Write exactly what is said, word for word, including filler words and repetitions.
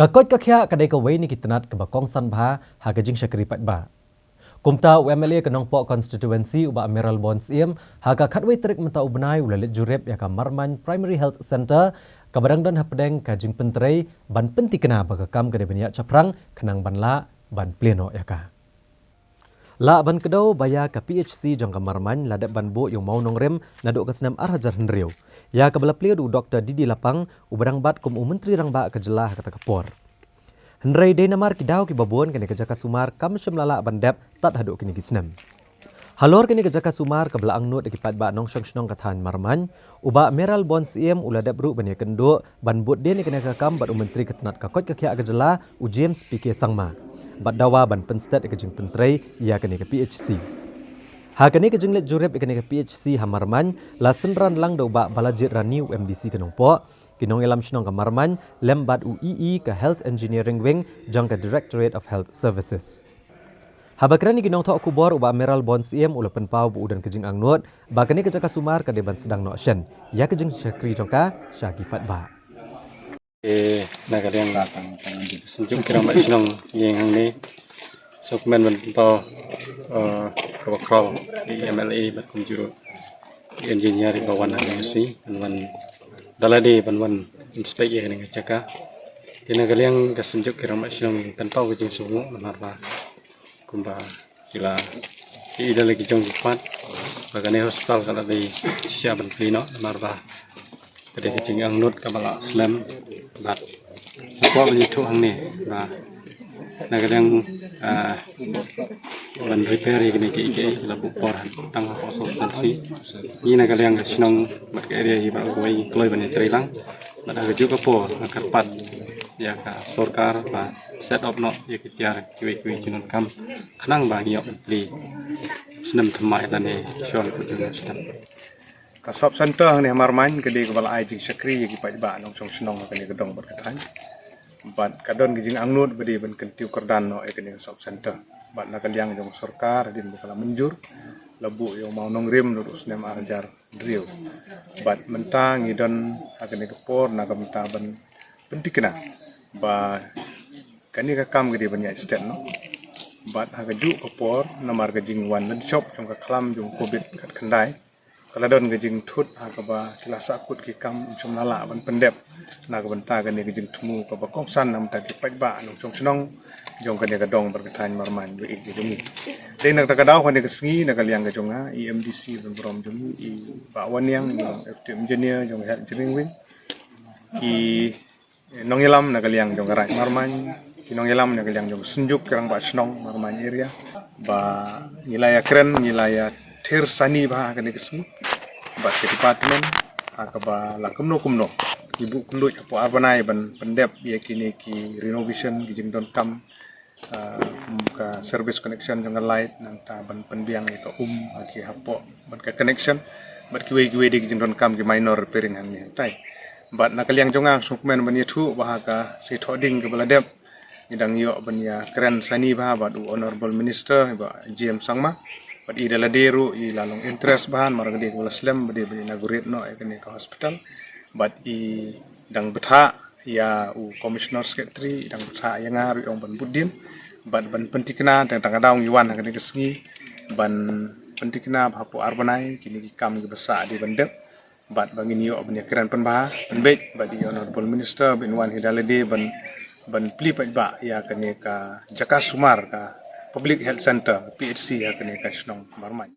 Ka koit ka khiah ka dei kawei na ki tnat kaba kongsan bha ha ka jingshakri paidbah. Kumta u M L A ka Nongpoh Constituency u Bah Mayralborn Syiem ha ka khatwei tarik mynta u bnai u la leit jurip ïa ka Marmain Primary Health Centre kaba dang don hapdeng ka jingpyntrei ban pyntikna ba ka kam ka dei ban ïaid shaphrang khnang ban lah ban plie noh ïa ka. Lah ban kdew ba ïa ka P H C jong ka Marmain la dep ban buh ïa u mawnongrim naduh ka snem ar hajar hynriew, ïa kaba la plie da u Doktor D D Lapang uba dang bat kum u Myntri Rangbah ka jylla ha kata ka por. Hynrei dei namar ki daw kiba bun kane ka jaka sumar kam shym la lah ban dep tad haduh kine ki snem. Halor kane ka jaka sumar kaba la angnud da ki paidbah nongshong shnong ka thaiñ Marmain, u Bah Mayralborn Syiem u la dep ruh ban ïakynduh ban bud dien ïa kane ka kam bad u Myntri ka tnat ka koit ka khiah ka jylla u James P K Sangma bad dawa ban pynstet ïa ka jingpyntrei ïa kane ka P H C. Ha kane ka jingleit jurip ïa kane ka P H C ha Marmain la synran lang da u Bah Balajied Rani u M D C ka Nongpoh, ki nongïalam shnong ka Marmain lem bad u E E ka Health Engineering Wing jong ka Directorate of Health Services. Haba kren ïa ki nongthoh khubor u Bah Mayralborn Syiem u la pynpaw ba u don ka jingangnud ba kane ka jaka sumar ka dei ban sdang noh shen ïa ka jingshakri jong ka sha ki paidbah. Eh, na ka liang la tang tang di sejong kira mak shnong ïeng hangne. Sukmen ban pynpaw, eh, kaba khraw ïa M L A bad kumjuh ruh ïa engineer ba wan hangne si ban wan da lade ban wan inspect ïa kane ka jaka. Ïa na ka liang ka sejong kira mak shnong pynpaw ka jingsngewnguh namar ba kumba ki la ki ida la ki jong ki pat ba kane hospital ka la dei sha ban plie noh namar ba ka dei ka jingangnud kaba la slem bad ko ban ïathuh hangne ba na ka dang, ah, ban repair ïa kine ki ki la buh por tang ha Kong Song San Si. Ngi na ka liang ka shnong bad ka area hi ba kawei ngi kloi ban ïatrei lang bad ha kajuh ka por nga kyrpad ïa ka sorkar ba set up noh ïa ki tiar kiwei kiwei ki jingdonkam khnang ba ngi ïoh ban plie snem thymmai lane shon kut jong snem. Ka sub center hangne ha Marmain ka dei kaba la ai jingshakri ïa ki paidbah nongshong shnong ha kane ka dong bad ka thaiñ. Bad ka don ka jingangnud ba dei ban kyntiew kyrdan noh ïa kane ka sub center. Bad na ka liang jong sorkar hadien ba ka la mynjur la buh ïa u mawnongrim naduh snem ar hajar hynriew. Bad mynta ngi don ha kane ka por na ka bynta ban pyntikna ba kane ka kam ka dei ban ïaid stet noh. Bad ha kajuh ka por namar ka jingwan lynshop jong ka khlam jong Covid khatkhyndai ka la don ka jingthut ha kaba ki la sahkut ki kam, ym shym la lah ban pyndep na ka bynta kane ka jingthmu kaba kongsan na ka bynta ki paidbah nongshong shnong jong kane ka dong bad ka thaiñ Marmain ba ïeit jong ngi. Dei na kata ka daw kane ka sngi na ka liang ka jong nga i M D C ban burom jong ngi i Bah Wanniang, i long F T engineer jong Health Engineering Wing, ki nongïalam na ka liang jong ka Raid Marmain, ki nongïalam na ka liang jong Synjuk ki Rangbah Shnong Marmain area ba ngi la ïa kren, ngi la ïa thir sani bha ha kane ka sngi bad ka department ha kaba la kumno kumno ki buh kylluid hapoh ar bnai ban pyndep ïa kine ki renovation, ki jingdonkam, ah, kum ka service connection jong ka light, nangta ban pynbiang ïa ka um ha ki hapoh bad ka connection bad kiwei kiwei de ki jingdonkam, ki minor repairing hangne hangtai. Bad na ka liang jong nga sngewkmen ban ïathuh ba ha ka sngi Thohdieng kaba la dep ngi dang ïoh ban ïa kren sani bha bad u Honorable Minister i Bah J M Sangma. Bad i da lade ruh i la long interest bha namar ka dei kaba la slem ba dei ban inaugurate noh ïa kane ka hospital. Bad i dang bthah ïa u Commissioner Secretary, i dang bthah ïa nga ruh i ong ban bud dien bad ban pyntikna, tang tang ka daw ngi wan ha kane ka sngi ban pyntikna ba hapoh ar bnai kine ki kam kiba sah dei ban dep bad ba ngin ïoh ban ïa kren pynbha pynbeit bad i Honorable Minister ba in wan hi da lade ban, ban plie paidbah ïa kane ka jaka sumar ka Public Health Centre, P H C, ïa kane ka shnong Marmain.